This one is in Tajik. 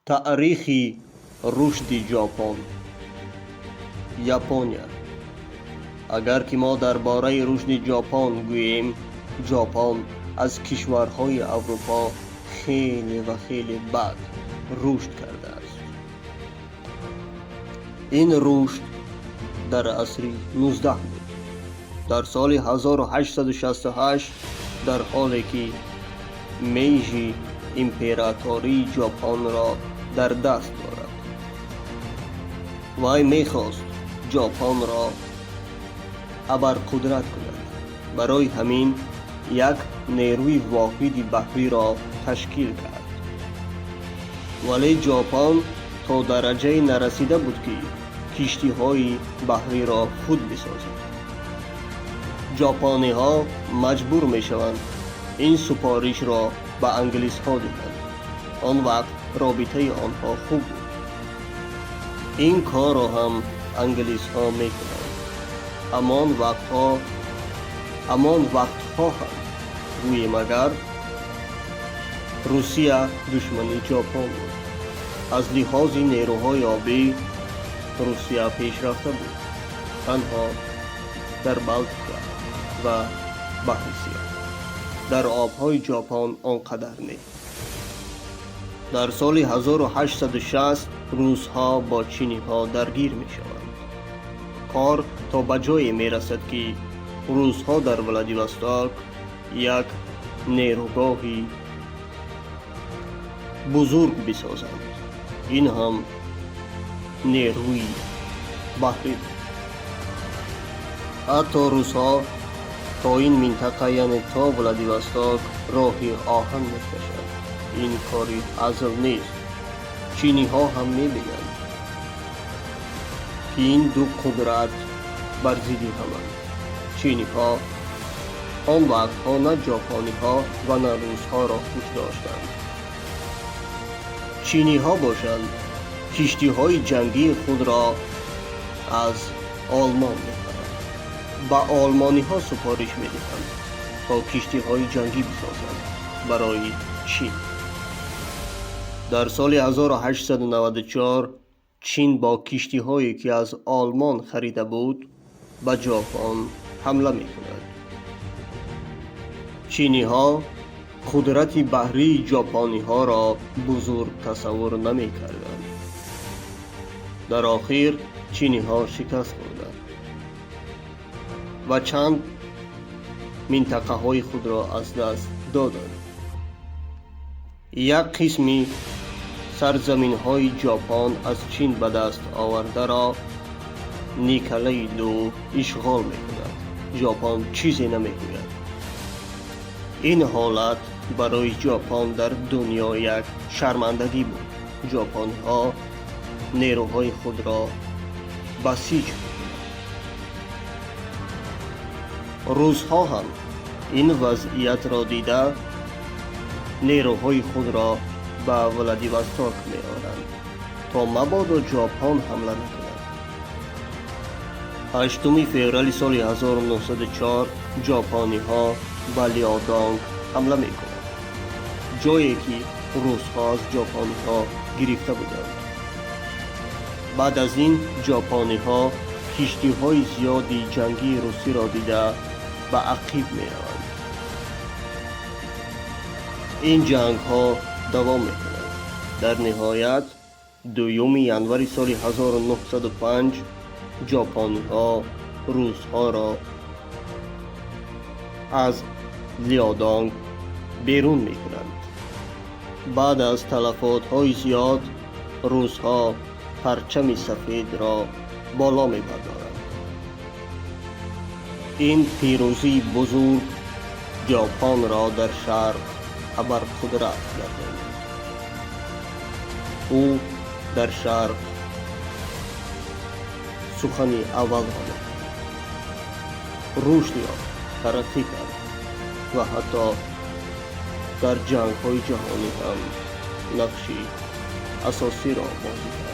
Таърихи рушди Ҷопон. Япония. Агар ки мо дар бораи рушди Ҷопон гӯем, Ҷопон аз кишварҳои Аврупо хеле ва хеле бад рушд кардааст. Ин рушд дар асри 19 буд. Дар соли 1868, дар ҳоле ки Мейжи императории Ҷопонро дар даст дорад, вай мехост Ҷопонро абарқудрат кунад. Барои ҳамин як нерӯи воҳиди баҳриро ташкил кард. Вале Ҷопон то дараҷае нарасида буд, ки киштиҳои баҳриро худ бисозад. Ҷопониҳо маҷбур мешаванд ин супоришро ба англисҳо диҳанд. Он вақт робитаи онҳо хуб буд. Ин корро ҳам англисҳо мекунанд. Ҳамон вақтҳо ҳам гӯем агар, Русия душмани Ҷопон буд. Аз лиҳози нерӯҳои обӣ Русия пешрафта буд танҳо дар Балтика ва Баҳри Сиёҳ, дар обҳои Ҷопон он қадар не. Дар соли 1860 русҳо бо чиниҳо даргир мешаванд. Кор то ба ҷое мерасад, ки русҳо дар Владивосток як нерӯгоҳи бузург бисозанд. Ин ҳам нерӯи баҳрӣ буд. Ҳатто русҳо то ин минтақа, яъне то Владивосток, роҳи оҳан мекашанд. Ин кори ҳазл нест. Чиниҳо ҳам мебинанд, ки ин ду қудрат бар зидди ҳаманд. Чиниҳо он вақтҳо на ҷопониҳо ва на русҳоро хуш доштанд. Чиниҳо бошанд, киштиҳои ҷангии худро аз Олмон мехаранд. Ба олмониҳо супориш медиҳанд, то киштиҳои ҷангӣ бисозанд барои Чин. Дар соли 1894 Чин бо киштиҳое, ки аз Олмон харида буд, ба Ҷопон ҳамла мекунад. Чиниҳо қудрати баҳрии ҷопониҳоро бузург тасаввур намекарданд. Дар охир чиниҳо шикаст хӯрданд ва чанд минтақаҳои худро аз даст доданд. Як қисми сарзаминҳои Ҷопон аз Чин ба даст овардаро Николаи Ду ишғол мекунад. Ҷопон чизе намегӯяд. Ин ҳолат барои Ҷопон дар дунё як шармандагӣ буд. Ҷопониҳо нерӯҳои худро басиҷ мекунанд. Русҳо ҳам ин вазъиятро дида, нерӯҳои худро ба Владивосток меоранд, то мабодо Ҷопон ҳамла накунад. 8 феврали соли 1904 ҷопониҳо ба Ляодонг ҳамла мекунанд, ҷое ки русҳо аз ҷопониҳо гирифта буданд. Баъд аз ин ҷопониҳо киштиҳои зиёди ҷангии русиро дида, ба ақиб мераванд. Ин ҷангҳо давом мекунанд. Дар ниҳоят 2 январи соли 1905 ҷопониҳо русҳоро аз Ляодонг берун мекунанд. Баъд аз талафотҳои зиёд русҳо парчами сафедро боло мебардоранд. Ин пирӯзии бузург Ҷопонро дар Шарқ абарқудрат гардонид. Ӯ дар Шарқ сухани аввалро мекард, рушд ёфт, тараққӣ кард ва ҳатто дар ҷангҳои ҷаҳонӣ ҳам нақши асосиро бозӣ кард.